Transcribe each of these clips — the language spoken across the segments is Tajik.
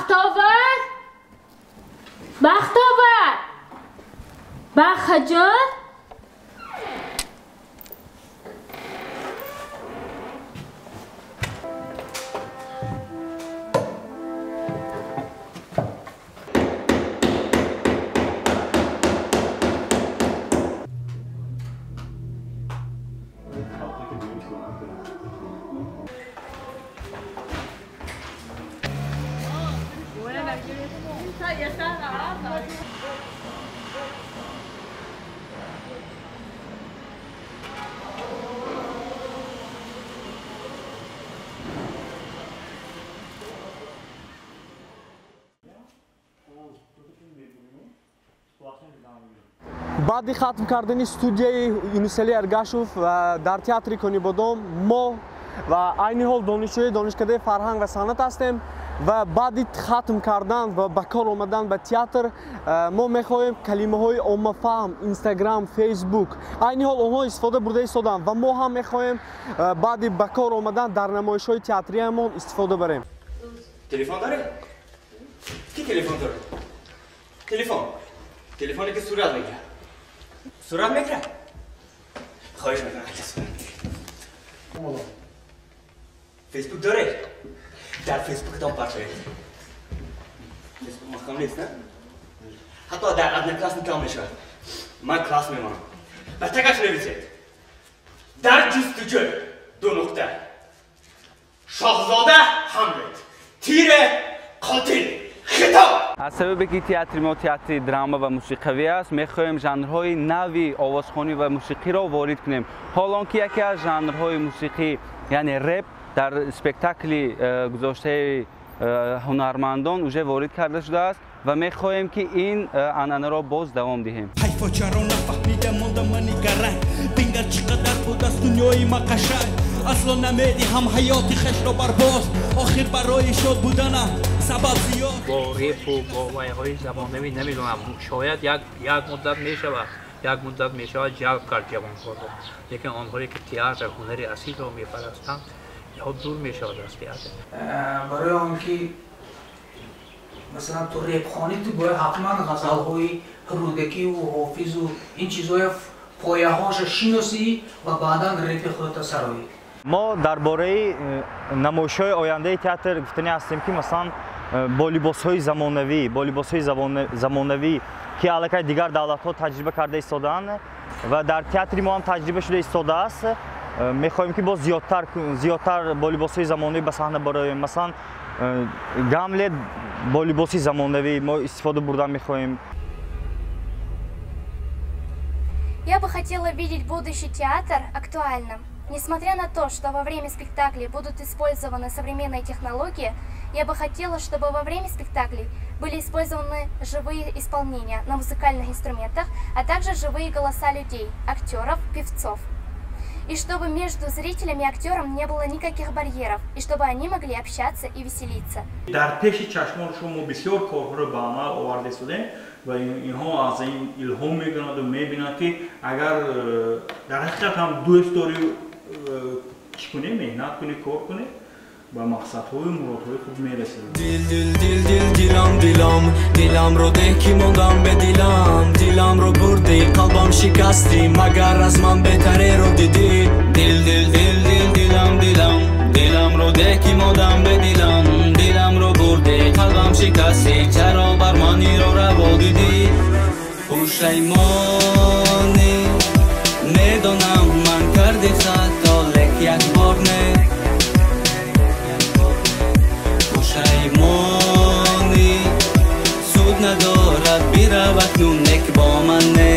Бахтовар! Бахтовар! Бахаҷон! Баъди хатм кардани студияи Юнусали Эргашев дар театри Конибодом мо ва айни ҳол донишҷӯи Донишкадаи фарҳанг ва санъат ҳастем ва баъди хатм кардан ва ба кор омадан ба театр мо мехоҳем калимаҳои оммафаҳм, Инстаграм, Фейсбук айни ҳол онҳо истифода бурда истоданд ва мо ҳам мехоҳем баъди ба кор омадан дар намоишҳои театриамон истифода барем. Телефон доред? Ки телефон доред? Телефон. Телефоне ки сурат мегирад. Сурат мегирад? Хоҳиш мекунам, ки сурат мегирад. Фейсбук доред? Дар Фейсбуктон партоед. Фейсбук маҳкам нест, на? Ҳатто дар Одноклассникам мешавад. Ман класс мемонам. Ба тагаш нависед. Дар ҷустуҷӯ ду нуқта. Шоҳзода Ҳамлет. Тире қотил. Хитоб! Аз сабабе ки театри мо театри драма ва мусиқавӣ аст, мехоҳем жанрҳои нави овозхонӣ ва мусиқиро ворид кунем. Ҳол он ки яке аз жанрҳои мусиқӣ, яъне реп, дар спектакли гузоштаи ҳунармандон уже ворид карда шудааст ва мехоҳем ки ин анъанаро боз давом диҳем. Ҳайфо чаро нафаҳмида мондам мани гаранг, бингар чӣ қадар буд аз дунёи ма қашанг. Асло намедиҳам ҳаёти хешро барбоз, охир барои шод буданам сабаб зиёд. Бо репу бо вайҳои замонавӣ намедонам, шояд як муддат мешавад, як муддат мешавад ҷалб кард ҷавонҳоро, лекин онҳое ки театр ҳунари асилро мепарастанд, ё дур мешавад аз театр. Барои он ки масалан ту репхонӣ, ту бояд ҳатман ғазалҳои Рӯдакиву Ҳофизу ин чизҳоя пояҳоша шиносӣ ва баъдан репи худата сароӣ. Мо дар бораи намоишҳои ояндаи театр гуфтанӣ ҳастем, ки масалан бо либосҳои замонавӣ, бо либосҳои замонавӣ, ки аллакай дигар давлатҳо таҷриба карда истодаанд ва дар театри мо ҳам таҷриба шуда истодааст, мехоҳем ки боз зиёдтар бо либосҳои замонавӣ ба саҳна бароем. Масалан, Гамлет бо либоси замонавӣ мо истифода бурдан мехоҳем. Я бы хотела видеть будущий театр актуальным. Несмотря на то, что во время спектаклей будут использованы современные технологии, я бы хотела, чтобы во время спектаклей были использованы живые исполнения на музыкальных инструментах, а также живые голоса людей, актеров, певцов. И чтобы между зрителями и актером не было никаких барьеров, и чтобы они могли общаться и веселиться. Дар пеши чашмони шумо бисёр корҳоро ба амал оварда истодем ва инҳо аз ин илҳом мегиранд ва мебинанд, ки агар дар ҳақиқат ҳам дӯст дорӣ, чӣ кунӣ, меҳнат кунӣ, кор кунӣ, ба мақсадҳою муродҳои худ мерасӣ. Дил дил дил дил дилам дилам диламро деҳ ки мондам бе дилам, диламро бурдӣ, қалбам шикастӣ, магар аз ман беҳтареро дидӣ. Дил дил дил дил дилам дилам диламро деҳ ки мондам бе дилам, диламро бурдӣ, қалбам шикастӣ, чаро бар ман иро раво дидӣ. Пушаймонӣ медонам ман карди хато, лек як бор не. Пушаймонӣ суд надорад, бирав акнун нек бо ман не.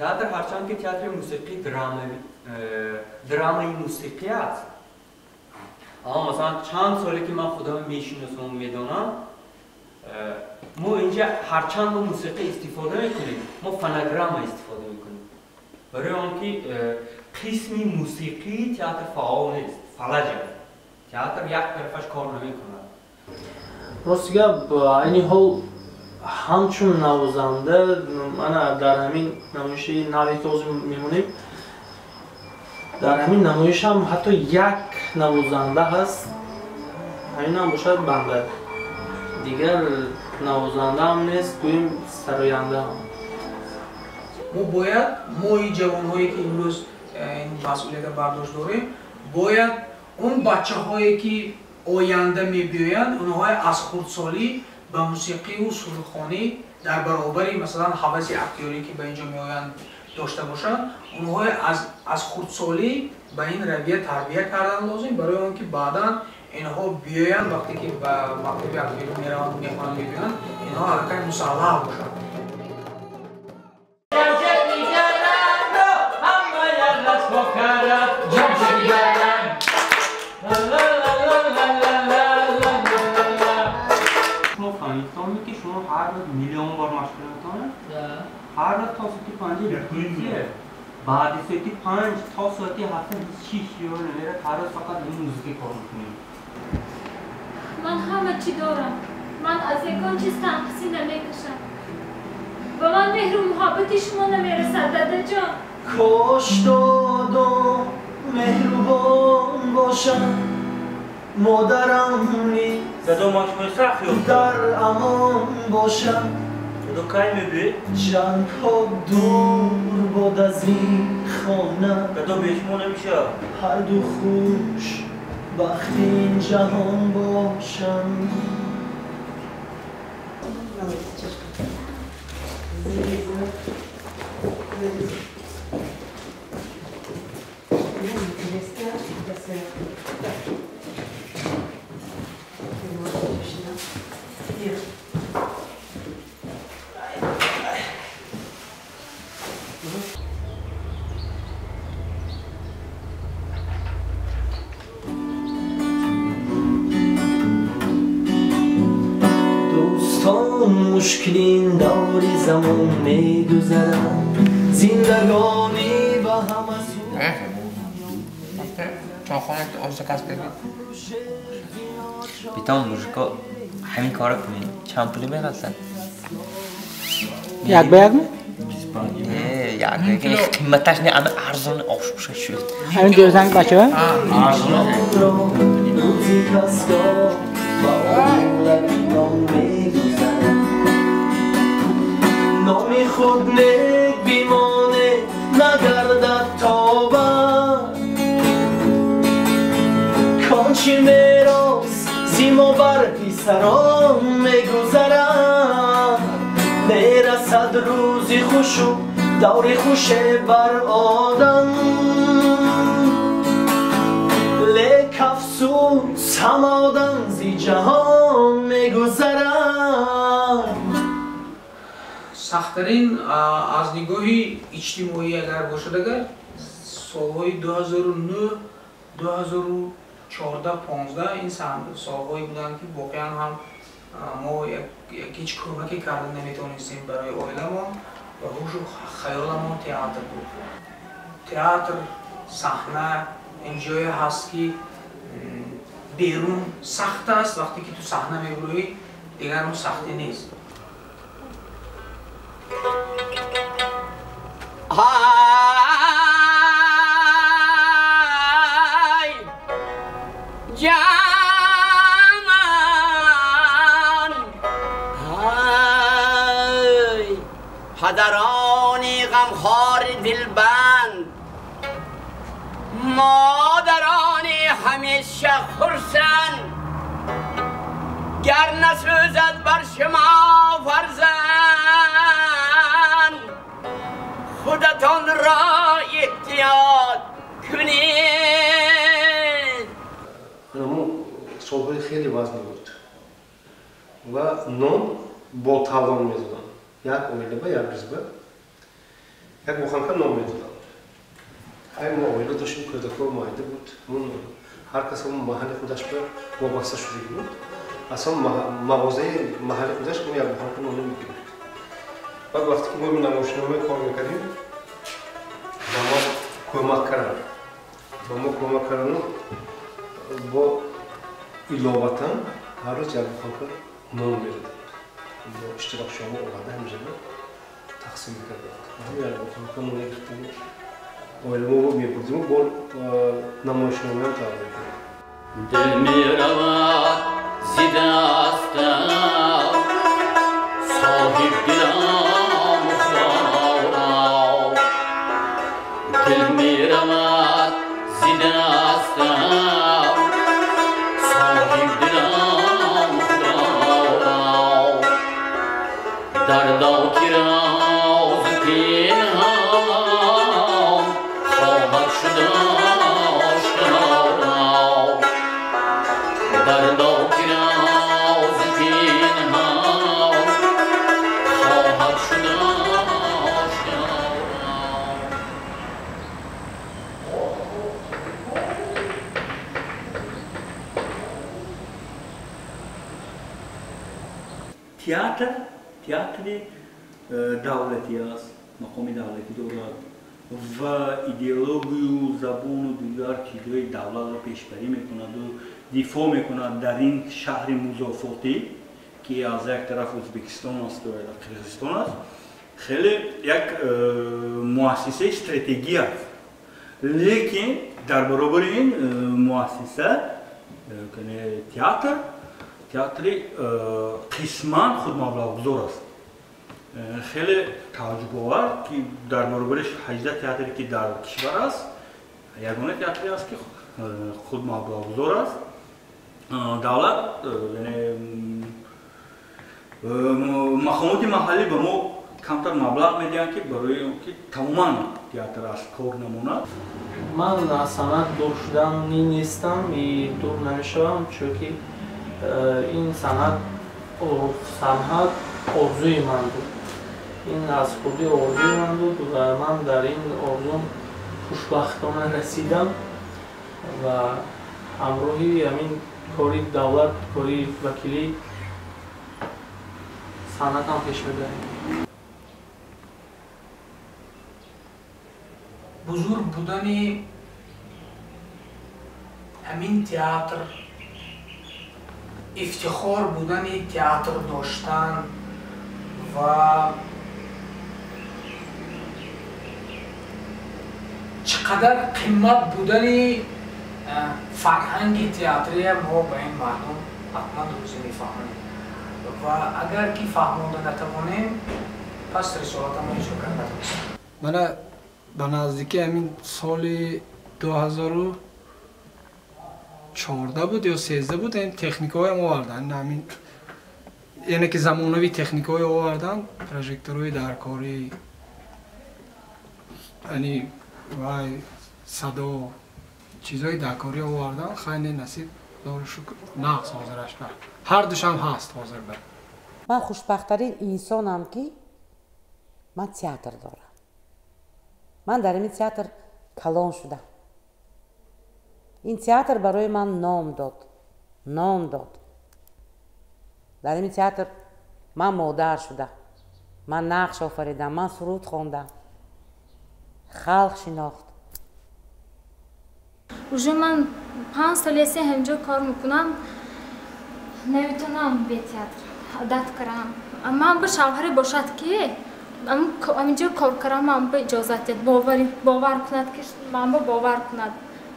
Театр ҳарчанд ки театри мусиқӣ драмаи мусиқӣ аст, аммо масалан чанд соле ки ман худам мешиносам, медонам, Мо инҷа ҳарчанд мо мусиқӣ истифода мекунем, мо фонограмма истифода мекунем. Барои он ки қисми мусиқии театр фаъол нест, фалаҷ аст. Театр як тарафаш кор намекунад. Рости гап, айни ҳол ҳамчун навозанда ана дар ҳамин намоиши наве ки ҳозир мемонем, дар ҳамин намоишам ҳатто як навозанда ҳаст, ҳаминам бошад банда. Дигар навозандаам нест, гӯем сарояндаам. Мо бояд, мои ҷавонҳое ки имрӯз ин масъулиятро бардошт дорем, бояд он бачаҳое ки оянда мебиёянд, онҳое аз хурдсолӣ ба мусиқиву сурудхонӣ дар баробари масалан ҳаваси актёрӣ ки ба ин ҷо меоянд дошта бошанд, онҳое аз хурдсолӣ ба ин равия тарбия кардан лозим, барои он ки баъдан инҳо биёянд, вақте ки ба мактаби актёрӣ мераванд, мехонанд, мебиёянд, инҳо аллакай мусаллаҳ бошанд. Шумо фаҳмидтонед ки шумо ҳар рӯз миллион бор машқ метавонед? Ҳар рӯз то соати 5 репетитсия, баъди соати 5 то соати 7 6 ё намерад, ҳар рӯз фақат ин музыка кор мекунем. Ман ҳама чӣ дорам. Ман аз ягон чиз танқисӣ намекашам. Ба ман меҳру муҳаббати шумо намерасад, дадаҷон. Кош доду меҳрубон бошам, модарам низ Дадо, ман шумо сахт ёфтам. Дар амон бошам. Дадо, кай мебиёед? Ҷангҳо дур бод аз ин хона. Дадо, бе шумо намешавад. Ҳарду хуш бахти ин ҷаҳон бошам. Дӯстон, мушкилин даври замон мегузарад, зиндагонӣ ба ҳама сӯ. Чойхона ош заказ кардед? Битон мужико ҳамин кора кунем, чанд пуле меғалтад? Як ба як ми? Не, як ба як қиматаш не, ама арзон ош боша шуд. Ҳамин дӯзанг бачаҳо? Арзон. Рӯзи касгоҳ ба олабинон мегузарад, номи худ нек бимоне нагардад тоба, кончи мерос зимо бар писарон мегузарад, мерасад рӯзи хушу даври хуше бар одам, лек афсӯс ҳам одам зи ҷаҳон мегузарад. Сахттарин аз нигоҳи иҷтимоӣ агар бошад, агар солҳои 2009, 2014, 15 ин солҳое буданд ки воқеан ҳам мо ҳеҷ кӯмаке карда наметавонистем барои оиламон ва ҳушу хаёламон театр буд. Театр, саҳна ин ҷое ҳаст ки берун сахт аст, вақте ки ту саҳна мебурӯӣ дигар он сахтӣ нест. Ай ҷаман, ай падарони ғамхори дилбанд, модарони ҳамеша хурсанд, гар насӯзад бар шумо фарзанд, худатонро эҳтиёт кунед. Мо солҳои хеле вазнин буд ва нон бо талон медоданд. Як оила ба як рӯзба як буханка нон медоданд. Ҳай мо оила доштем, кӯдакҳо майда буд. Ҳар кас ҳамон маҳалли худаш ба вобаста шудагӣ буд. Аслан мағозаи маҳалли худаш як буханка нон мегирифт. Баъд вақте ки мо намоишнома кор мекардем, ба мо кӯмак карданд. Ба мо кӯмак кардану бо иловатан ҳар рӯз як буханка нон медоданд. Бо иштирокчиҳо оварда ҳамҷода тақсим мекарданд. Ҳам як буханка нон мегирифтем, оиламо мебурдиму бо намоишномаам тайёр мекардем. Дил меравад зи дастам, соҳибдилам Худоро. Дил меравад зи дастам, соҳибдилам Худоро. Дардо ки роз пинҳон хоҳад шуд ошкоро. Дардо ки роз пинҳон хоҳад шуд ошкоро. Театр театри давлатӣ аст, мақоми давлатӣ дорад ва идеологию, забону дигар чизҳои давлатро пешбарӣ мекунаду дифоъ мекунад дар ин шаҳри музофотӣ, ки аз як тараф Ӯзбекистон асту Қирғизистон аст. Хеле як муассисаи стратегӣ аст. Лекин дар баробари ин муассиса театр театри қисман худмаблағгузор аст. Хеле тааҷҷубовар, ки дар баробари 18 театре ки дар кишвар аст, ягона театре аст ки худмаблағгузор аст. Давлат, яъне мақомоти маҳаллӣ ба мо камтар маблағ медиҳанд, ки барои он ки тамоман театр аз кор намонад. Ман аз санъат дур шудани нестам и дур намешавам, чунки ин санъат орзуи ман буд. Ин аз худи орзуи ман буд ва ман дар ин орзум хушбахтона расидам ва ҳамроҳи ҳамин кори давлат, кори вакилӣ санъатам пеш мебарем. Бузург будани ҳамин театр, ифтихор будани театр доштан ва чӣ қадар қимат будани фарҳанги театрия мо ба ин мардум ҳатман рӯзӣ мефаҳмонем ва агар ки фаҳмонда натавонем, пас рисолатамо иҷро карда натавонистем. Мана ба наздики ҳамин соли 2014 буд ё 13 буд, ин техникаҳоям овардан, ҳамин яъне ки замонавӣ техникаҳое овардан, прожекторҳои даркорӣ, яъне вай садо, чизҳои даркорӣ овардан. Хайне насиб, дору шукр, нағз ҳозираш ба ҳар душам ҳаст ҳозир ба. Ман хушбахттарин инсонам, ки ман театр дорам. Ман дар ин театр калон шудам. Ин театр барои ман ном дод, ном дод. Дар ин театр ман модар шудам, ман нақш офаридам, ман суруд хондам, халқ шинохт. Уже ман 5 соли аст ҳамҷо кор мекунам, наметавонам бе театр одат кардам. Ман ба шавҳаре бошад, ки ҳаминҷо кор кардам, ман ба иҷозат диҳад, бовар кунад, ки ман ба бовар кунад,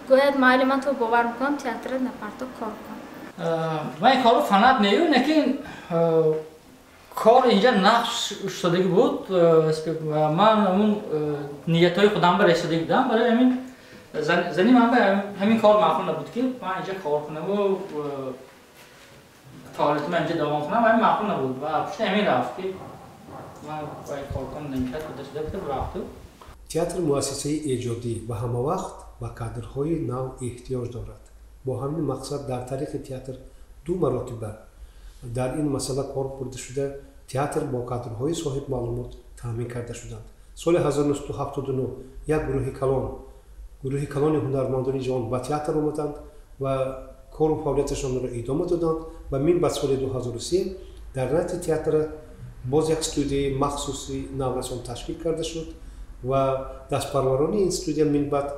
гӯяд майли, ман то бовар мекунам, театра напарто кор кун. Ман ин корро фанат нею, лекин кор инҷа нақш шудагӣ буд. Ман ҳамун ниятҳои худам ба расидагӣ будам. Барои ҳамин зани ман ба ҳамин кор маъқул набуд, ки ман инҷа кор кунаму фаъолиятам инҷа давом кунам, ҳамин маъқул набуд ва пушти ҳамин рафт, ки ман ба ин кор кунам наметавад, худа шуда рафту. Театр муассисаи эҷодӣ ва ҳамавақт ба кадрҳои нав эҳтиёҷ дорад. Бо ҳамин мақсад дар таърихи театр ду маротиба дар ин масъала кор бурда шуда, театр бо кадрҳои соҳибмаълумот таъмин карда шуданд. Соли 1979 як гурӯҳи калони ҳунармандони ҷавон ба театр омаданд ва кору фаъолияташонро идома доданд ва мин ба соли 2003 дар назди театр боз як студияи махсуси наврасон ташкил карда шуд ва дастпарварони ин студия минбаъд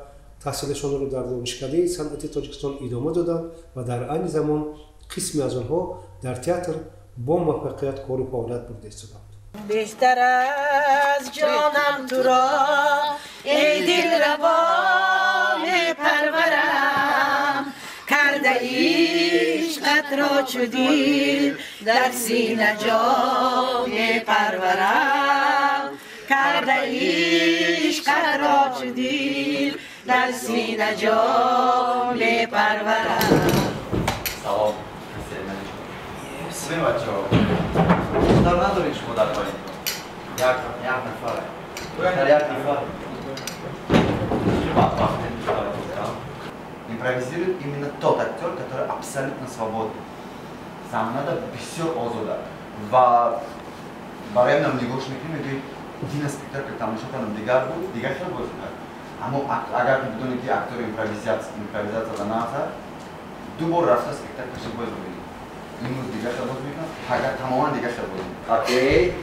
таҳсилашонро дар Донишкадаи санъати Тоҷикистон идома доданд ва дар айни замон қисме аз онҳо дар театр бо муваффақият кору фаъолият бурда истоданд. Беҳтар аз ҷонам туро эй дилрабо мепарварам, карда ишқатро чу дил дар сина ҷо мепарварам, карда ишқатро чу дил дар сина ҷо мепарварам. Салом. Сме бачаҳо. Духтар надоред шумо дар поин? Як нафар. Духтар як нафар. Чӣ бадбахтем духтар. Импровизирует именно тот актер, который абсолютно свободный. Саҳнада бисёр озода. Ва барои нам нигоҳ мекунем, мегӯем дина спектакл тамошо кардам, дигар буд, дигар хел бозӣ кард. Аммо агар бидонед ки актер импровизатсия наасад, ду бор рафта спектаклашо боз бибинед. Имрӯз дигар хел бозӣ мекунад, пага тамоман дигар хел бозӣ мекунад. Окей,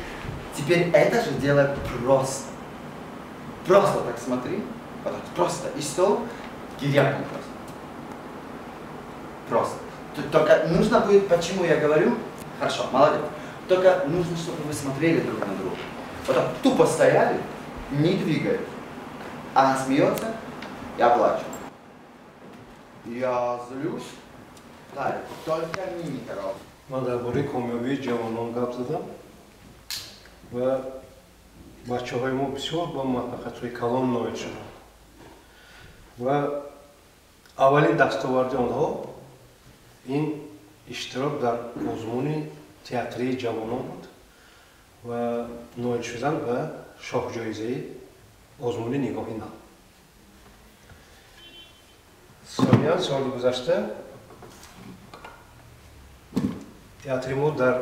теперь это же делай просто. Просто так смотри, вот так просто, и стол, гиря кун просто. Просто. Только нужно будет, почему я говорю, хорошо, молодец, только нужно, чтобы вы смотрели друг на друга. Вот так тупо стояли, не двигаясь. Она смеется, я плачу. Я злюсь, да, только мимика. Ман дар бораи комёбии ҷавонон гап задам ва бачаҳои мо бисёр ба муваффақиятҳои калон ноил шуданд ва аввалин дастоварди онҳо ин иштирок дар озмуни театрии ҷавонон буд ва ноил шудан ба шоҳҷоизаи озмуни нигоҳи нав. Сониян соли гузашта театри мо дар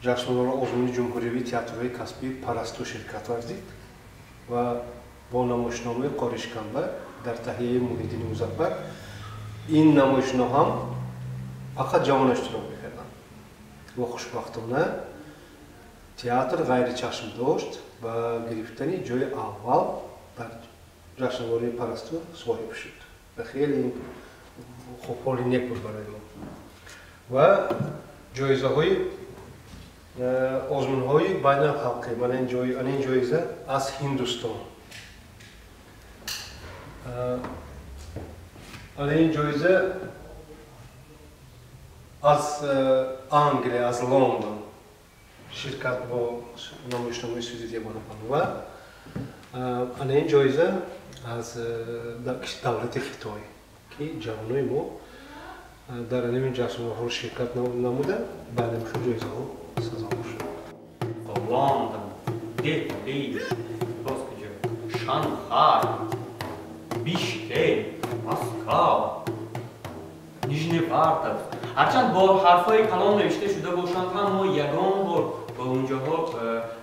ҷашнвораи озмуни ҷумҳуриявии театрҳои касбии Парасту ширкат варзид ва бо намоишномаи Қоришканба дар таҳияи Муҳиддини Музаффар ин намоишнома ҳам фақат ҷавонон иштирок мекарданд ва хушбахтона театр ғайричашм дошт ба гирифтани ҷои аввал дар ҷашнвораи Парасту соҳиб шуд ва хеле хубҳоли нек буд барои мо ва ҷоизаҳои озмунҳои байналхалқӣ, мана ин ҷоиза аз Ҳиндустон, ана ин ҷоиза аз Англия, аз Лондон, ширкат бо намоишномаи Сӯзи Девонапан ва ана ин ҷоиза аз давлати Хитой, ки ҷавонои мо дар ҳамин ҷашнвораҳо ширкат намуда ба ҳамин ҷоизаҳо сазовор шуд. Лондон, Дели, боз куҷо, Шанхай, Бишкек, Москва, Нижневартовск. Ҳарчанд бо ҳарфҳои калон навишта шуда бошанд ҳам, мо ягон бор ба онҷоҳо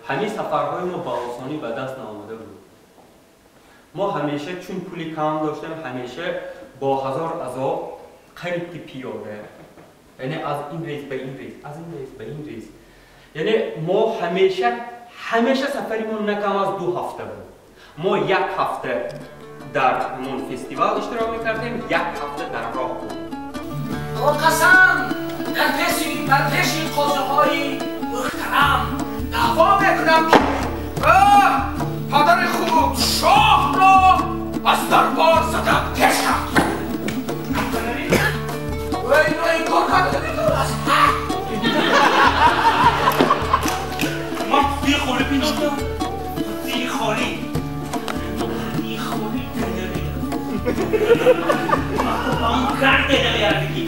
ҳамин сафарҳои мо ба осонӣ ба даст наомада буд. Мо ҳамеша чун пули кам доштем, ҳамеша бо ҳазор азоб қариб ки пиёда, яъне аз ин рейс ба ин рейс, аз ин рейс ба ин рейс, яъне мо ҳамеша сафари мо на кам аз 2 ҳафта буд. Мо як ҳафта дар ҳамон фестивал иштирок мекардем, як ҳафта дар роҳ буд. Қасам дар пеши қозиҳои муҳтарам даъво мекунам, ки падари худ шоҳро аз дарбор зада пеш кард. Ин кор карда наметавонаст. Ман қутии холӣ пиндоштам. Қутии холӣ. Қутии холӣ он карда намеярдики.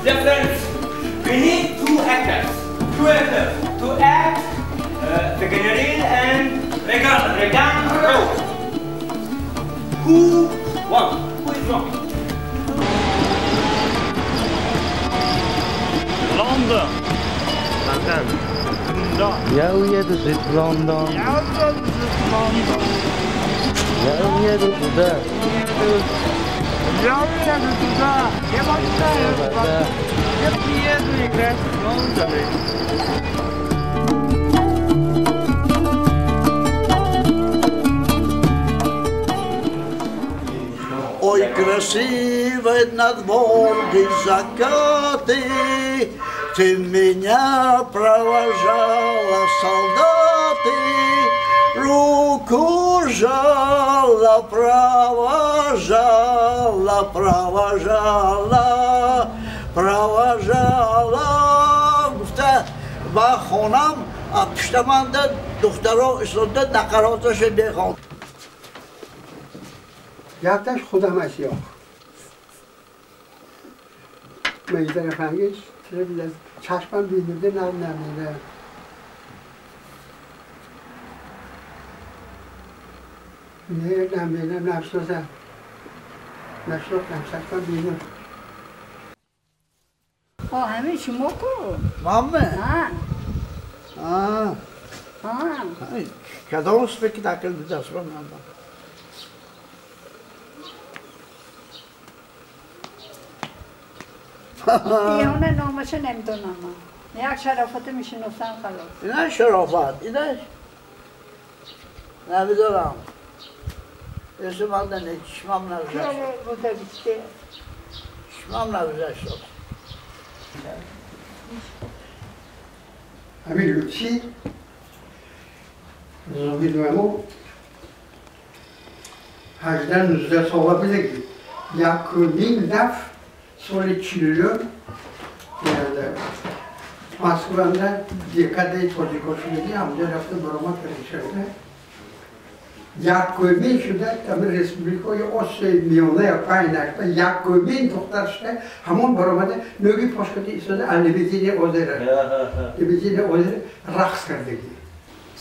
Dear friends, we need two actors to act the general and Regan roll. Who won? Who is wrong? London. London. Я уеду жить в Лондон. Я уеду жить в Лондон. Я уеду туда. Я уеду туда. Я большая вода. Я приеду играть в Лондоне. Ой, красивый над Волгой закаты, ты меня провожала, солдаты, руку жала, провожала, провожала, провожала. Гуфта ба хонам, пуштаманда духтаро истода нақароташе бехонд. Якташ худам аст ёқ. Мегзара фангиш, чашмам бинирде нар намеда. Не намеда, намшносам. Нашнохтам, чашмам бинир. О, ҳамин шумо ку? Мамме? Ҳа. Ҳа. Кадом спектакл бидастро ман? Иона номаша намедонам. Як шарофата мешиносам халос. Ина шарофат, ина намедонам. Есу ман не чашмам нагузашт. Чашмам нагузашт. Ҳамин лутфи зоҳидвамо 18-19 сола будаги якуним даф соли 40 Москвада декадаи тоҷико шудаги ҳамҷо рафта баромад карда. Якумин шуда ҳамин республикаҳои Осиёи Миёна панҷ якумин духтар шуда ҳамон баромада нӯги пошкади истода Лебединое озеро, Лебединое озеро рақс кардаги.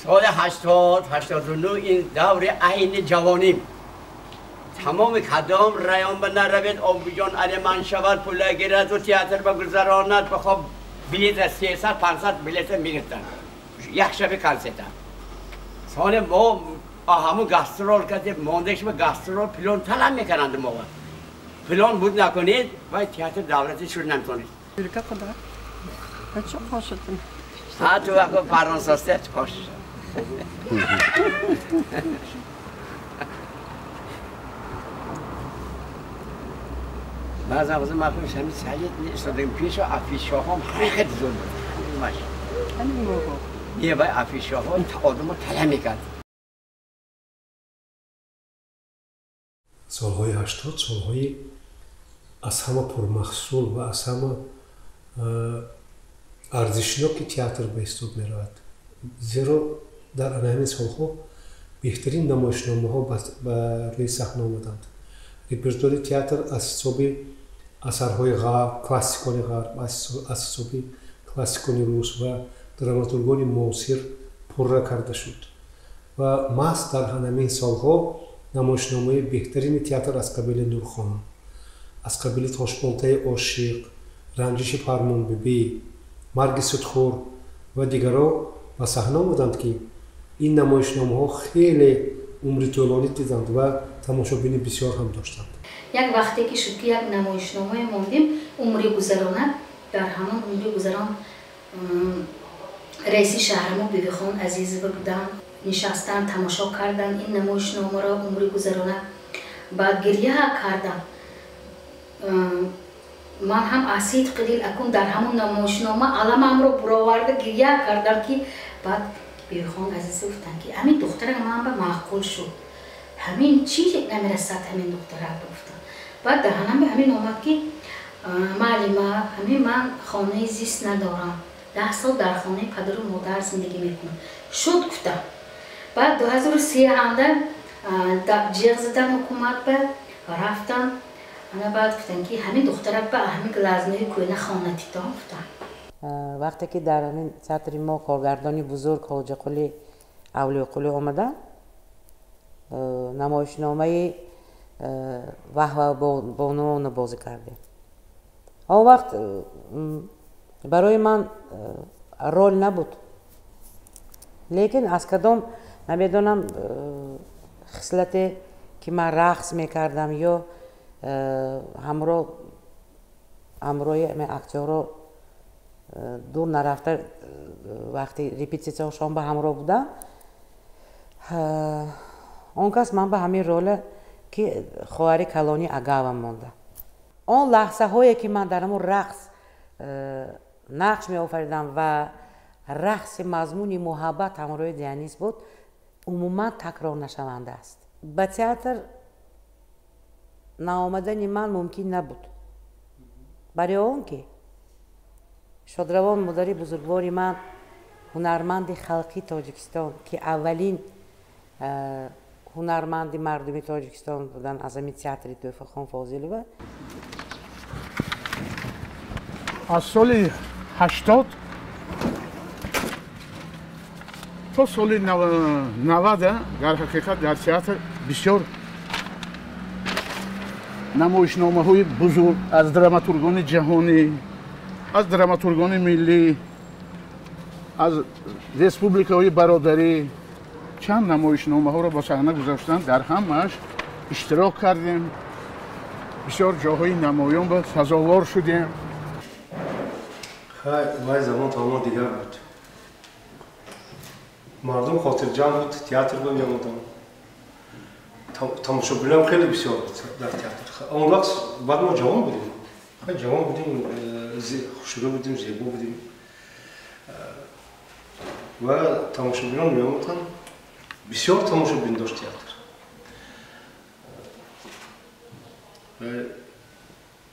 Соли 80-89 ин даври айни ҷавоним. Тамоми кадом район ба наравед, обиҷон алиман шавад, пула гирад ва театр ба гузаронад, бихоб билета 300-500 билета мегирифтанд. Як шаби консерта. Соли мо ҳамун гастрол кардем, мондагишма гастрол пилон талаб мекарданд мо. Пилон буд накунед, вай театр давлати шуд наметонед. Ҳа ту вақт фаронсаста хош. Баъзан вақт ман худам ҳамин саид истодагим пешо афишаҳом хеле зуд буд. Не вай афишаҳо одамо тала мекард. Солҳои 80 солҳои аз ҳама пурмаҳсул ва аз ҳама арзишноки театр ба ҳисоб меравад. Зеро дар ана ҳамин солҳо беҳтарин намоишномаҳо ба рӯи саҳна омаданд. Репертуари театр аз ҳисоби асарҳои ғарб, классикони ғарб, аз ҳисоби классикони рус ва драматургони муосир пурра карда шуд. Ва маҳз дар ҳамин солҳо намоишномаи беҳтарини театр аз қабили Нурхон, аз қабили Тошболтаи ошиқ, Ранҷиши Фармонбибӣ, Марги судхӯр ва дигарро ба саҳна омаданд, ки ин намоишномаҳо хеле умри тӯлонӣ диданд ва тамошобини бисёр ҳам доштанд. Як вақте ки шуд ки як намоишномае мондем, умри гузарона, дар ҳамон умри гузарон раиси шаҳрмо Бибихон Азизова буданд, нишастанд, тамошо карданд ин намоишномаро умри гузарона, баъд гиря карданд. Ман ҳам аз сидқи дил акун дар ҳамон намоишнома аламамро буроварда гиря кардам, ки баъд Бибихон Азизова гуфтанд, ки ҳамин духтара ман ба маъқул шуд, ҳамин чӣ намерасад ҳамин духтара гуфтанд. Баъд даҳанам ба ҳамин омад, ки маълима, ҳамин ман хонаи зист надорам, 10 сол дар хонаи падару модар зиндагӣ мекунам. Шуд гуфтам. Баъд 2003 анда ҷиғ задам ҳукумат ба рафтам. Ана баъд гуфтанд, ки ҳамин духтара ба ҳамин глазнои кӯйна хона титон гуфтанд. Вақте ки дар ҳамин театри мо коргардони бузург Ҳоҷиқули Авлиёқулӣ омаданд, Намоишномаи Ваҳва бонуонро бозӣ кардем. Он вақт барои ман рол набуд, лекин аз кадом намедонам хислате ки ман рақс мекардам ё ҳамроҳи актёрро дур нарафта вақти репетитсияшон ба ҳамроҳ будам, он кас ман ба ҳамин роля ки хоҳари калони агавам монда. Он лаҳзаҳое ки ман дар ҳамон рақс нақш меофаридам ва рақси мазмуни муҳаббат ҳамроҳи Дионис буд, умуман такрорнашаванда аст. Ба театр наомадани ман мумкин набуд, барои он ки шодравон модари бузургвори ман, ҳунарманди халқи Тоҷикистон, ки аввалин ҳунарманди мардуми Тоҷикистон буданд аз ҳамин театри Тӯҳфахон Фозилова. Аз соли 80 то соли 90 дар ҳақиқат дар театр бисёр намоишномаҳои бузург аз драматургони ҷаҳонӣ, аз драматургони миллӣ, аз республикаҳои бародарӣ чанд намоишномаҳоро ба саҳна гузоштанд. Дар ҳамааш иштирок кардем, бисёр ҷоҳои намоён ба сазовор шудем. Вай замон тамоман дигар буд. Мардум хотирҷамъ буд, театр ба меомаданд. Тамошобинам хеле бисёр буд дар театр. Он вақт баъд мо ҷавон будем, хеле ҷавон будем, хушрӯ будем, зебо будем ва тамошобинон меомаданд. Бисёр тамошобин дошт театр.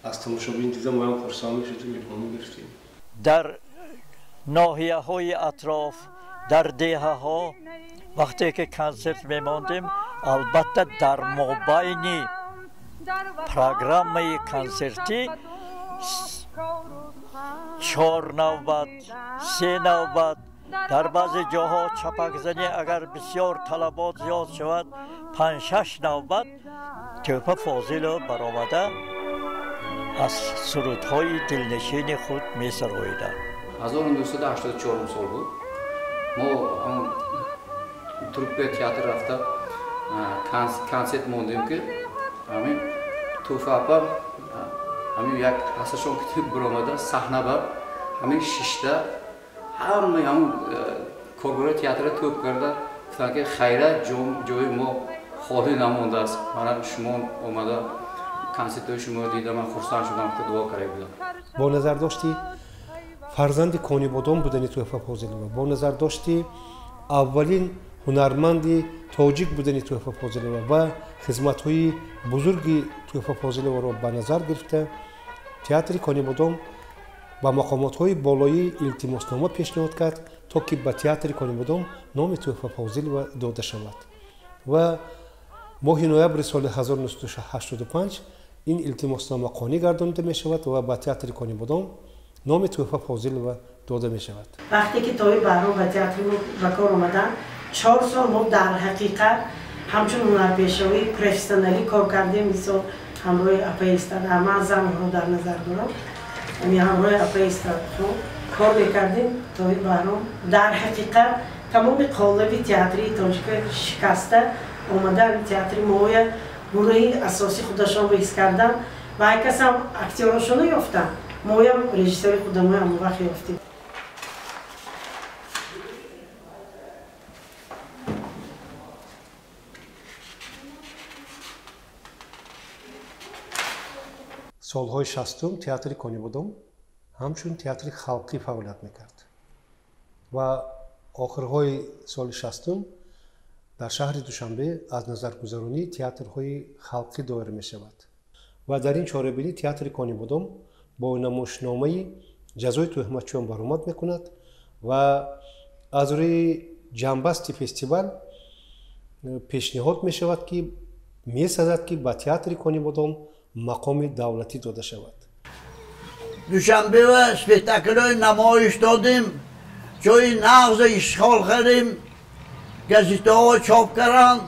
Аз тамошобин дида моям хурсанд мешудем, илҳом мегирифтем. Дар ноҳияҳои атроф, дар деҳаҳо вақте ки консерт мемондем, албатта дар мобайни программаи консертӣ 4 навбат, 3 навбат, дар баъзе ҷоҳо чапакзанӣ агар бисёр талабот зиёд шавад 5-6 навбат Тӯҳфа Фозилова баромада аз сурудҳои дилнишини худ месароиданд. 1984 сол буд. Мо труппаи театр рафта консерт мондем, ки ҳамин Тӯҳфа апа ҳамин як ҳасашон ки баромада саҳна бар ҳамин шишта ҳамаи ҳамун коргарои театрро тӯб карда гуфтанд, ки хайра, ҷои мо холӣ намондааст, мана шумо омада консертҳои шуморо дида ман хурсанд шудам, ки дуо карда будам. Бо назардошти фарзанди Конибодом будани Тӯҳфа Фозилова, бо назардошти аввалин ҳунарманди тоҷик будани Тӯҳфа Фозилова ва хизматҳои бузурги Тӯҳфа Фозиловаро ба назар гирифта, театри Конибодом ба мақомотҳои болоӣ илтимоснома пешниҳод кард, то ки ба театри Конибодом номи Тӯҳфа Фозилова дода шавад. Ва моҳи ноябри соли 1985 ин илтимоснома қонеъ гардонида мешавад ва ба театри Конибодом номи Тӯҳфа Фозилова дода мешавад. Вақте ки Тоҳир Баҳром ба театри мо ба кор омаданд, 4 сол мо дар ҳақиқат ҳамчун ҳунарпешаҳои профессионалӣ кор кардем. Мисол ҳамроҳи апаи Истад, ман занҳоро дар назар дорам, ҳамроҳи апаи Истадхон кор мекардем. Тоҳир Баҳром дар ҳақиқат тамоми қолаби театрии тоҷика шикаста омада театри моя гурӯҳи асосии худашонро ҳис карданд ва ай касам актёрошонро ёфтанд. Моям режиссёри худамоя ҳамон вақт ёфтем. Солҳои 60 театри Конибодом ҳамчун театри халқӣ фаъолият мекард ва охирҳои соли 60 дар шаҳри Душанбе аз назаргузаронии театрҳои халқӣ доир мешавад ва дар ин чорабинӣ театри Конибодом бо намоишномаи ҷазои тӯҳматчиён баромад мекунад ва аз рӯи ҷамъбасти фестивал пешниҳод мешавад, ки месазад, ки ба театри Конибодом мақоми давлатӣ дода шавад. Душанбе ва спектаклҳои намоиш додем, ҷои нағз ишғол кардем, газетаҳо чоп карданд.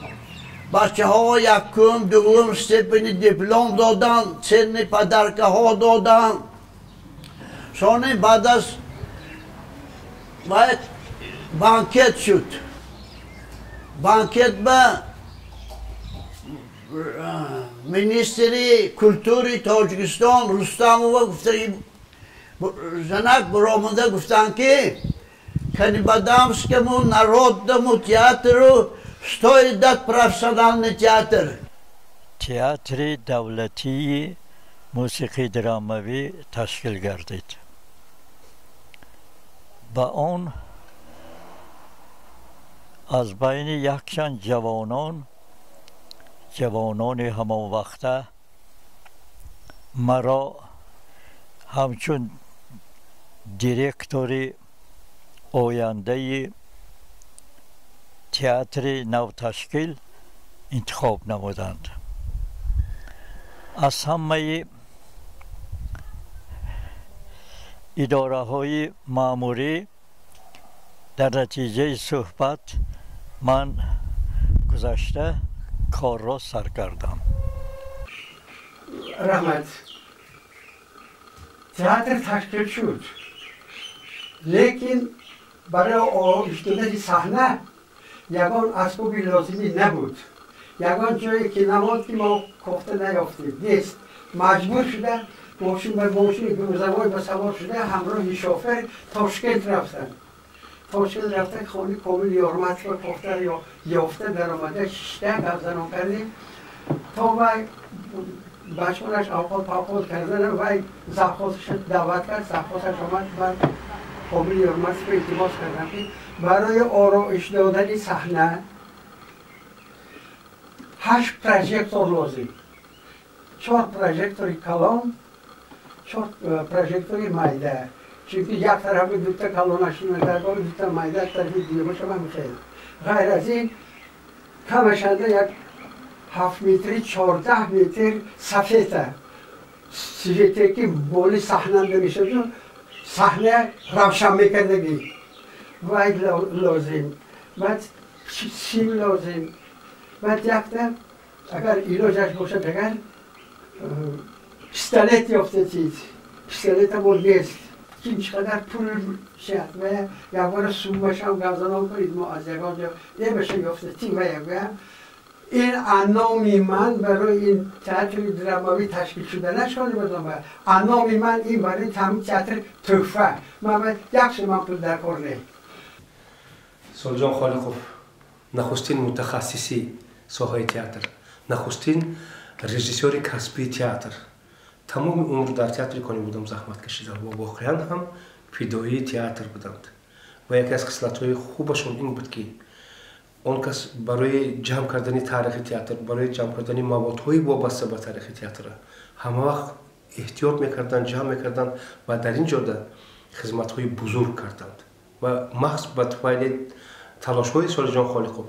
Бачаҳо якум, дуввум степени диплом доданд, ценный подаркаҳо доданд. Сони баъд аз вай банкет шуд. Банкет ба министри культури Тоҷикистон Рустамова гуфта, занак баромада гуфтанд, ки Канибадамскому народному театру стоит дать профессиональный театр. Театри давлатии мусиқии драмавӣ ташкил гардид. Ба он аз байни якчанд ҷавонони ҳамон вақта маро ҳамчун директори ояндаи театри навташкил интихоб намуданд. Аз ҳамаи идораҳои маъмурӣ дар натиҷаи суҳбат ман гузашта корро сар кардам. Раҳмат. Театр ташкил шуд, лекин барои ороиш додани саҳна ягон асбоби лозимӣ набуд. Ягон ҷое ки намонд, ки мо кофта наёфтем, нест. Маҷбур шуда мошин ба мошини грузовой ба савор шуда, ҳамроҳи шофер Тошкент рафтанд. Тошкент рафта, хони Комил Ёрматова кофта ёфта, даромада, шишта, гапзанон кардем, то вай бачонаш авқот павқот кардан, вай завхозаш даъват кард. Завхозаш омад. Баъд Комил Ёрматова илтимос кардам, ки барои ороиш додани саҳна ҳашт прожектор лозим: чор прожектори калон, чор прожектори майда, чунки як тарафи дута калонаш даркор, дута майда, тарафи дуюмашам ҳам хел. Ғайр аз ин, камашанда як 7 метри, 14 метр сафета, свете, ки боли саҳнанда мешавад, саҳна равшан мекардагӣ, вай лозим. Баъд сим лозим. Баъд якта, агар илоҷаш бошад, агар пистолет ёфтетид. Пистолетамо нест. Ким чӣ қадар пул шад ва якбора суммашам гапзанон кунед, мо аз ягон ҷо ебаша ёфтетим. Ва ягӯям, ин аноми ман барои ин театри драмавӣ ташкил шуданаш бадом, аноми ман ин барои тамоми театр тӯҳфа. Ман як суман пул дар кор не. Солиҷон Холиқов нахустин мутахассиси соҳаи театр, нахустин режиссёри касбии театр. Тамоми умр дар театри Конибодом заҳмат кашиданд ва воқеан ҳам фидоии театр буданд. Ва яке аз хислатҳои хубашон ин буд, ки он кас барои ҷамъ кардани таърихи театр, барои ҷамъ кардани маводҳои вобаста ба таърихи театр ҳама вақт эҳтиёт мекарданд, ҷамъ мекарданд ва дар ин ҷода хизматҳои бузург карданд. Ва маҳз ба туфайли талошҳои Солиҷон Холиқов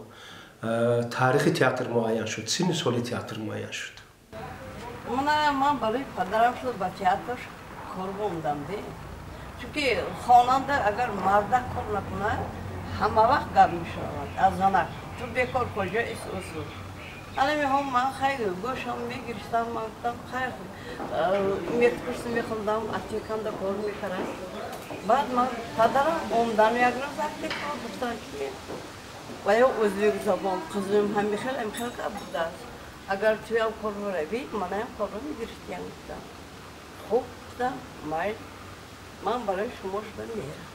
таърихи театр муайян шуд, синни соли театр муайян шуд. Ман барои падарам шуд ба театр кор омадам, де, чунки хонанда агар мардак кор накунад, ҳама вақт гап мешавад аз занак: ту бекор куҷо исусу. Ана мехом, ман хайр гӯшам мегирифтам, ман гуфтам, хайр, медкурс мехондам, аптекамда кор мекардам. Баъд ман падарам омадам як рӯз аптека, гуфтам, ки ва ё ӯзбек забон қизим ҳамихел ҳамихел гап будааст, агар туям кор равӣ, манаям корро мегирифтиям. Гуфтам, хуб, гуфтам, майл, ман барои шумо шуда мерам.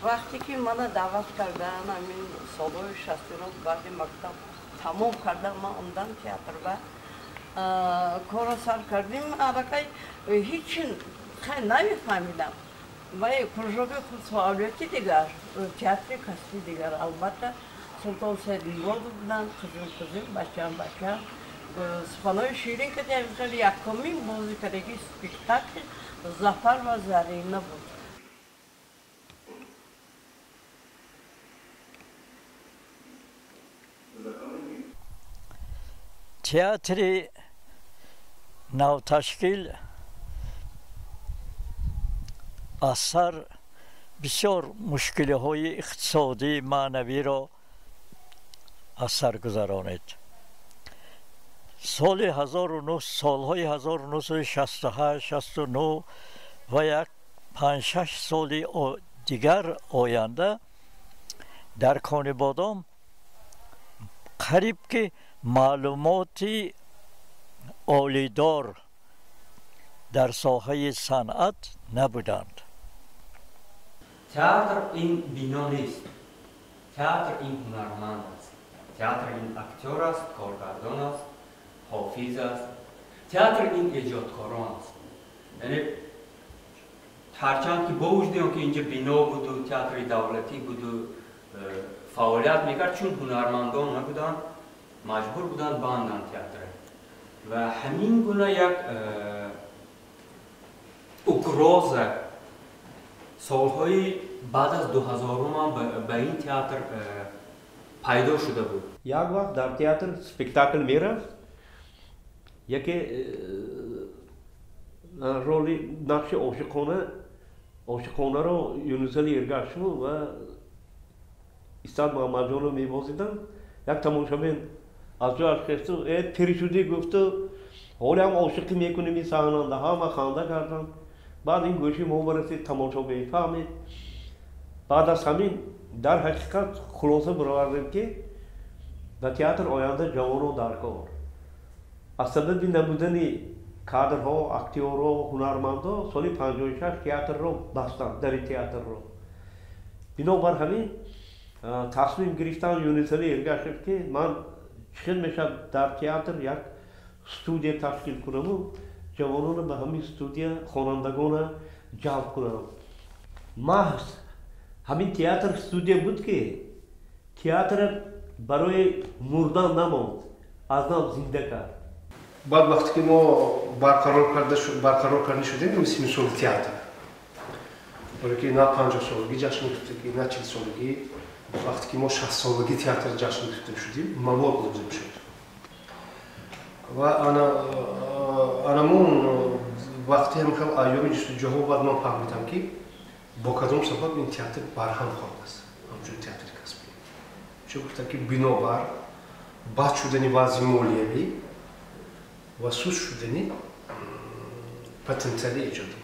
Вақте ки мана даъват кардан, ҳамин солҳои 69, баъди мактаб тамом кардам, ман омадам театр ба корро сар кардем. Аллакай ҳечин хай намефаҳмидам. Вай кружоки худфаъолияти дигар, театри касби дигар. Албатта, Султон Саидмуродов буданд, қизим, қизим, бачам, бачам, суханои ширин кардем. Хеле якумин бозӣ кардаги спектакл «Зафар ва Зарина» буд. Театри навташкил аз сар бисёр мушкилиҳои иқтисодӣ, маънавиро аз сар гузаронид. Соли солҳои 1968, 69 ва як 5-6 соли дигар оянда дар Конибодом қариб ки маълумоти олидор дар соҳаи санъат набуданд. Театр ин бино нест. Театр ин ҳунарманд аст. Театр ин актёр аст, коргардон аст, ҳофиз аст. Театр ин эҷодкорон аст. Яъне ҳарчанд ки бо вуҷуди он ки инҷа бино буду, театри давлатӣ буду, фаъолият мекард, чун ҳунармандон набуданд, маҷбур буданд банданд театра. Ва ҳамин гуна як угроза солҳои баъд аз 2000 ҳам ба ин театр пайдо шуда буд. Як вақт дар театр спектакл мерафт, яке роли нақши ошиқонаро Юнусали Эргашев ва Истад Муҳаммадҷонов мебозиданд. Як тамошобин аз ҷояш хесту пир шудӣ гуфту, ҳоле ҳам ошиқӣ мекунем ин саҳнанда. Ҳама ханда карданд. Баъд ин гӯши мо барасид, тамошобин фаҳмид. Баъд аз ҳамин дар ҳақиқат хулоса баровардем, ки ба театр оянда ҷавонон дар кор. Аз сабаби набудани кадрҳо, актёрҳо, ҳунармандҳо соли 56 театрро бастанд, дари театрро. Бинобар ҳамин тасмим гирифтан Юнусали Эргашев, ки ман чӣ хел мешавад дар театр як студия ташкил кунаму ҷавононро ба ҳамин студия, хонандагонро ҷалб кунам. Маҳз ҳамин театр студия буд, ки театр барои мурдан намонд, аз нав зинда кард. Баъд вақте ки мо барқарор карда шудем синусоли театр, барое ки на 50-солагӣ ҷашн гирифтагӣ, на 40-солагӣ, вақте ки мо 60-солагӣ театр ҷашн гирифта шудем, мавод лозим шуд. Ва анамун вақти ҳам хел айёми ҷустуҷӯҳо баъд ман фаҳмидам, ки бо кадом сабаб ин театр барҳам хӯрдааст, ҳамчун театри касбӣ. Чун гуфтам, ки бинобар бад шудани вазъи молиявӣ ва суст шудани потенсиали эҷодӣ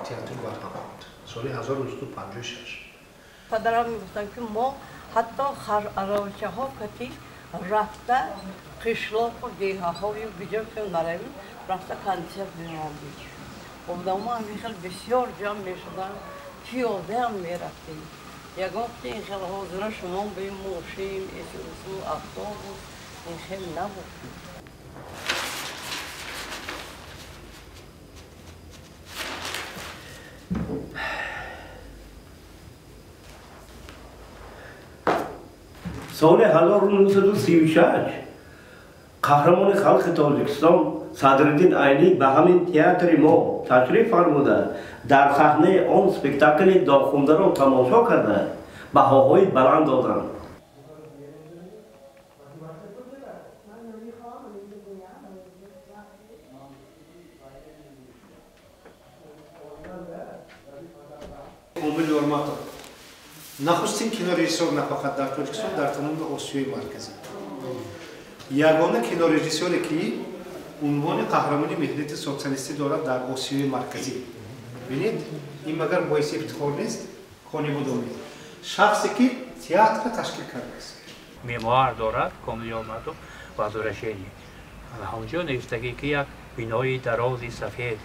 театр барҳам хӯрд соли 1956. Падарам мегуфтанд, ки мо ҳатто аравачаҳо кати рафта қишлоқу деҳаҳою биҷо ки наравем, рафта консерт мемондем. Одамо ҳамин хел бисёр ҷамъ мешуданд, пиёдаам мерафтем. Ягон ки ин хел ҳозира шумо бе мошин, эсусу, автобус ин хел набуд. Соли 1936 қаҳрамони халқи Тоҷикистон Садриддин Айнӣ ба ҳамин театри мо ташриф фармуда, дар саҳнаи он спектакли Дохундаро тамошо карда, баҳоҳои баланд доданд. Комил Ёрматов нахустин кинорежиссёр на фақат дар Тоҷикистон, дар тамоми Осиёи Марказӣ. Ягона кинорежиссёре, ки унвони қаҳрамони меҳнати социалистӣ дорад дар Осиёи Марказӣ. Бинед, ин магар боиси ифтихор нест? Конибодомид шахсе, ки театрро ташкил кардааст. Мемуар дорад Комил Ёрматов «Возвращение». Ҳамонҷо навиштагӣ, ки як бинои дарози сафед,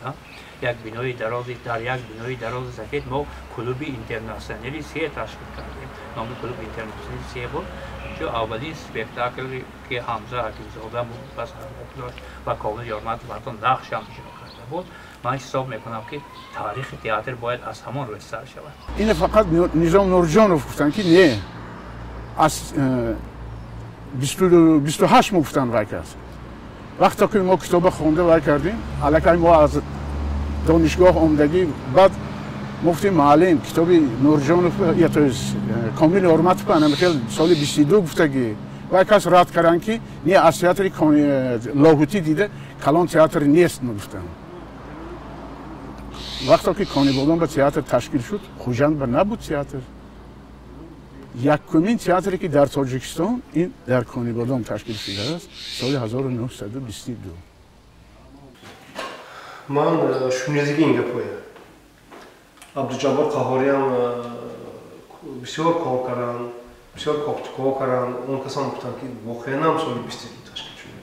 як бинои дарози, дар як бинои дарози сафед мо клуби интернационали се ташкил кардем. Номи клуби интернационали се буд. Инҷо аввалин спектакл, ки Ҳамза Ҳакимзода ба саҳна гузошт ва Комил Ёрматов ҳатто нақшам иҷро карда буд. Ман ҳисоб мекунам, ки таърихи театр бояд аз ҳамон рӯз сар шавад. Ина фақат Низом Нурҷонов гуфтанд, ки не, аз 28 мо гуфтанд вай кас. Вақте ки мо китоба хонда вай кардем, аллакай мо аз донишгоҳ омдагӣ, баъд мо гуфтем, муаллим, китоби Нурҷонов, то есть Комил Ёрматов анамихел соли 22 гуфтагӣ. Вай кас рад карданд, ки не, аз театри Лоҳутӣ дида калон театр нест, мегуфтанд. Вақте ки Конибодом ба театр ташкил шуд, Хуҷанд ба набуд театр. Якумин театре ки дар Тоҷикистон ин дар Конибодом ташкил шудааст соли 1922. Ман шунидагӣ ин гапҳоя. Абдуҷаббор Қаҳориям бисёр кор карданд, бисёр кофтуков карданд. Он касон гуфтанд, ки воқеан ҳам соли 22 ташкил шуда.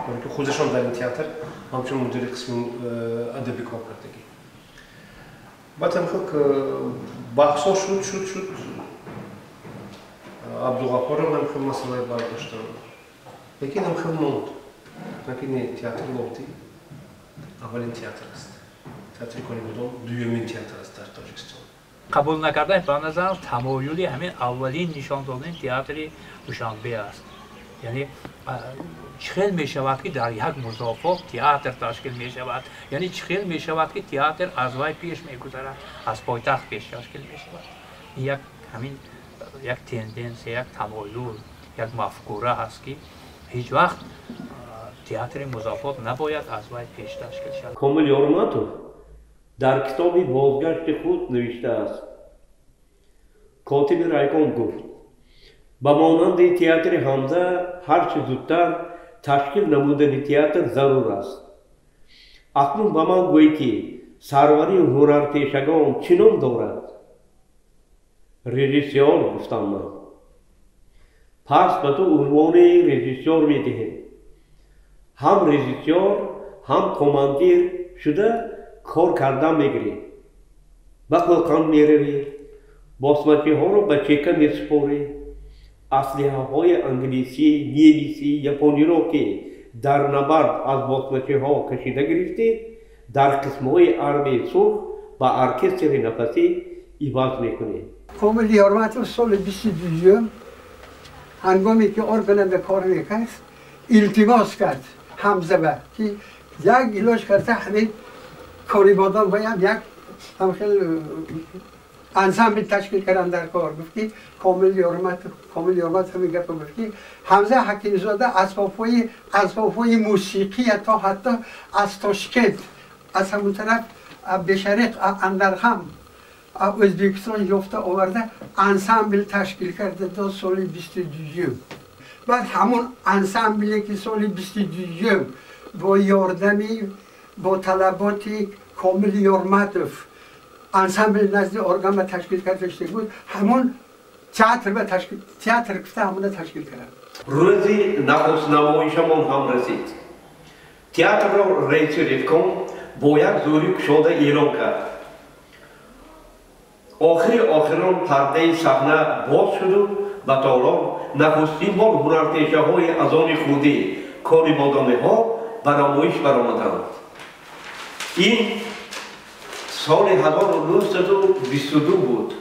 Барои ки худашон дар ин театр ҳамчун мудири қисми адабӣ кор кардагӣ. Баъд ҳам хел баҳсҳо шуд. Абдуғаффорам ҳам хел масъалаи бардоштанд. Лекин ҳам хел монд. Гуфтанд, ки не, театри Лоҳутӣ аввалин театр аст. Театри Конибодом дуюмин театр аст дар Тоҷикистон. Қабул накардан ба назарам тамоюли ҳамин аввалин нишон додани театри Душанбе аст. Яъне чӣ хел мешавад, ки дар як музофот театр ташкил мешавад? Яъне чӣ хел мешавад, ки театр аз вай пеш мегузарад, аз пойтахт пеш ташкил мешавад? Ин як ҳамин як тенденсия, як тамоюл, як мафкура ҳаст, ки ҳеҷ вақт театри музофот набояд аз вай пеш ташкил шавад. Комил Ёрматов дар китоби бозгашти худ навиштааст. Котиби райком гуфт: ба монанди театри Ҳамза ҳарчи зудтар ташкил намудани театр зарур аст. Акнун ба ман гӯй, ки сарвари ҳунарпешагон чӣ ном дорад? Режиссёр, гуфтам ман. Пас ба ту унвони режиссёр медиҳем. Ҳам режиссёр, ҳам командир шуда кор кардан мегирӣ. Ба Қӯқанд меравӣ, босмачиҳоро ба чека месупорӣ, аслиҳаҳои англисӣ, немисӣ, япониро, ки дар набард аз босмачиҳо кашида гирифтӣ, дар қисмҳои армияи сурх ба оркестри нафасӣ иваз мекунӣ. Комил Ёрматов соли 22 ҳангоме ки орган кор мекард, илтимос кард Ҳамзаба, ки як илоҷ карда ҳамин Конибодом бояд як ҳамхел ансамбл ташкил кардам дар кор. Гуфт, ки Комил Ёрматов ҳамин гапо гуфт, ки Ҳамза Ҳакимзода асбобҳои мусиқия то ҳатто аз Тошкент, аз ҳамон тараф Бешариқ, Андархам, Ӯзбекистон ёфта оварда ансамбл ташкил карда до соли 22. Баъд ҳамон ансамбле, ки соли 22 бо ёрдами, бо талаботи Комил Ёрматов ансамбл назди орган ба ташкил карда шуда буд, ҳамон театр ба ташкил, театр гуфта ҳамона ташкил кард. Рӯзи нахустнамоишамон ҳам расид. Театрро раиси ревком бо як зӯри кушода эълон кард. Охири охирон пардаи саҳна боз шуду ба толор нахустин бор ҳунарпешаҳои аз они худӣ конибодомиҳо ба намоиш баромаданд. Ин соли 1922 буд.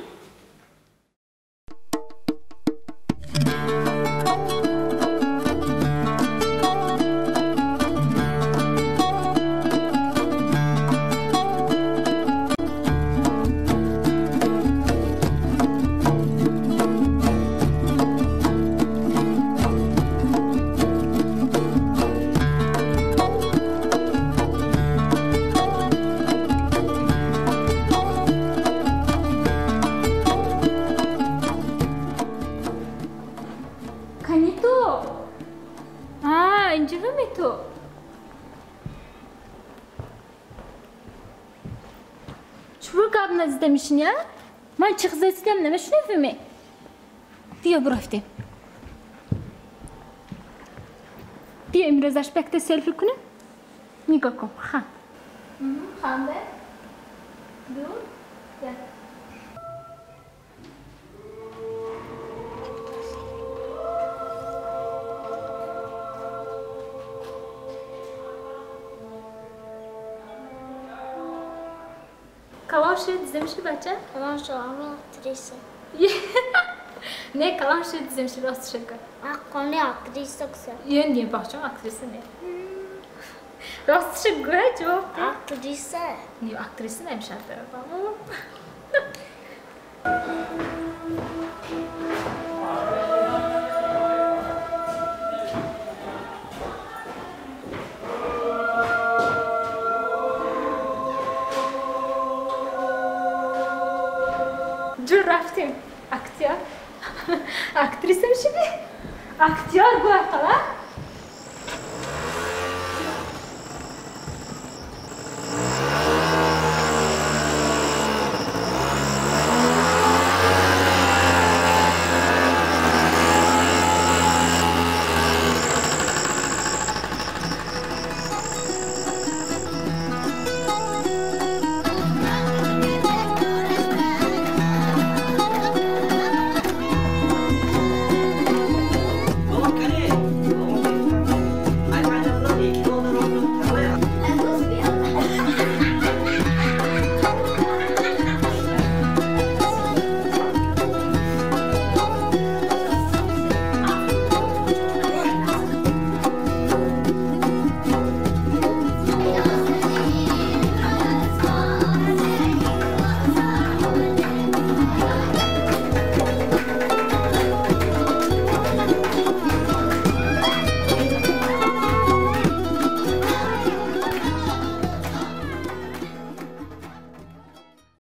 Ман чӣ хизатидам намешунавиме? Биё бурафтем. Биё имрӯзаш бакта селфи кунем. Нигоҳ кун, хан. Ханде. Ду, як. Калон шуд, дизем шуд, бача? Калон шуд, ами актриса. Не, калон шуд, дизем шуд, рост шуд. Аққони актриса кса. Е, не, бачам, актриса не. Рост шуд, гӯя, ҷавоб. Актриса. Не, актриса намешавад. Ҷур рафтем, актёр. Актриса мешавӣ? Актёр гӯ ақала?